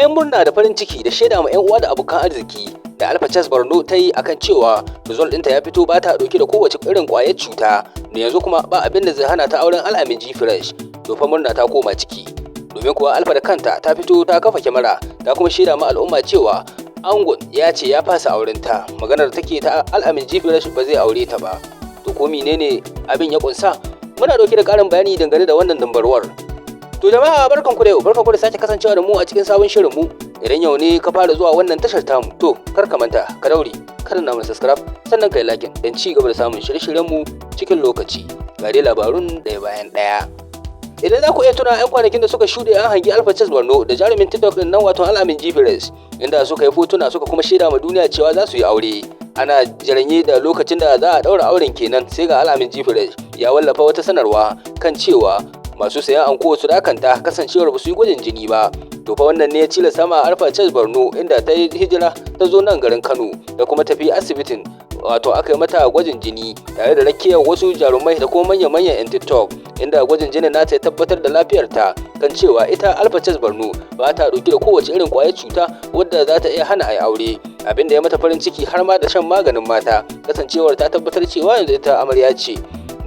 Bayan murna da farin ciki da shaida ma 'yan uwa da abokan arziki da Alpha Chess Borno ta yi akan cewa result ɗinta ya fito, ba ta ɗauke da kowace irin ƙwayar cuta, da yanzu kuma ba abin da zai hana ta auren Al'amin G Fresh. To fa murna ta koma ciki, domin kuwa Alpha da kanta ta fito ta kafa kyamara, ta kuma shaida ma al'umma cewa angon ya ce ya fasa aurenta. Maganar take ta Al'amin G Fresh ba zai aure ta ba. To ko menene abin ya kunsa? Muna ɗauke da ƙarin bayani dangane da wannan dambarwar. To jama'a, barkanku da yau, barkanku da sake kasancewa da mu a cikin sabon shirin mu. Idan yau ne ka fara zuwa wannan tashar tamu, to kar ka manta ka daure ka danna mana subscribe, sannan ka yi like don ci gaba da samun shirye-shiryen mu cikin lokaci. Ga dai labarun ɗaya bayan ɗaya. Idan za ku iya tuna, 'yan kwanakin da suka shuɗe an hangi Alpha Chess Borno da jarumin TikTok din nan, wato Al'amin G Fresh, inda suka yi fotuna suka kuma shaida ma duniya cewa za su yi aure. Ana jiranye da lokacin da za a ɗaura auren kenan, sai ga Al'amin G Fresh ya wallafa wata sanarwa kan cewa masu sayan anko su dakanta, kasancewar ba su yi gwajin jini ba. To fa wannan ne ya tilasta ma Alpha Chess Borno, inda ta yi hijira ta zo nan garin Kano da kuma tafi asibitin, wato aka yi mata gwajin jini tare da rakiyar wasu jarumai da kuma manya-manyan 'yan TikTok, inda gwajin jinin nata ya tabbatar da lafiyarta kan cewa ita Alpha Chess Borno ba ta dauke da kowace irin kwayar cuta wadda za ta iya hana a yi aure. Abin da ya mata farin ciki har ma da shan maganin mata, kasancewar ta tabbatar cewa yanzu ita amarya ce.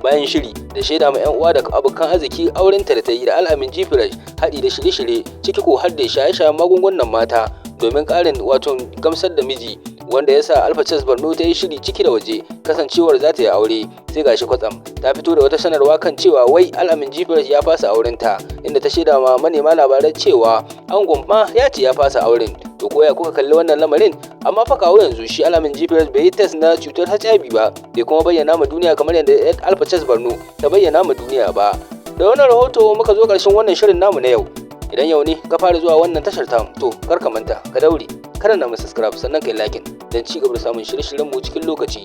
Bayan shiri da shaida ma 'yan uwa da abokan arziki aurenta da ta yi da Al'amin G Fresh, haɗi da shirye-shirye, ciki ko har da shaye-shayen magungunan mata domin ƙarin wato gamsar da miji, wanda ya sa Alpha Chess Borno ta yi shiri ciki da waje kasancewar za ta yi aure, sai gashi kwatsam ta fito da wata sanarwa kan cewa wai Al'amin G Fresh ya fasa aurenta, inda ta shaida ma manema labarai cewa angon ma ya ce ya fasa auren. To koya kuka kalli wannan lamarin? Amma fa kawo yanzu shi Al'amin G Fresh bai yi test na cutar HIV ba, bai kuma bayyana ma duniya kamar yadda Alpha Chess Borno ta bayyana ma duniya ba. Da wannan rahoto muka zo ƙarshen wannan shirin namu na yau. Idan yau ne ka fara zuwa wannan tashar tamu, to kar ka manta ka daure ka danna mu subscribe, sannan kai like don ci gaba da samun shirye-shiryen mu cikin lokaci.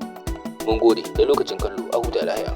Mun gode da lokacin kallo, a huta lahiya.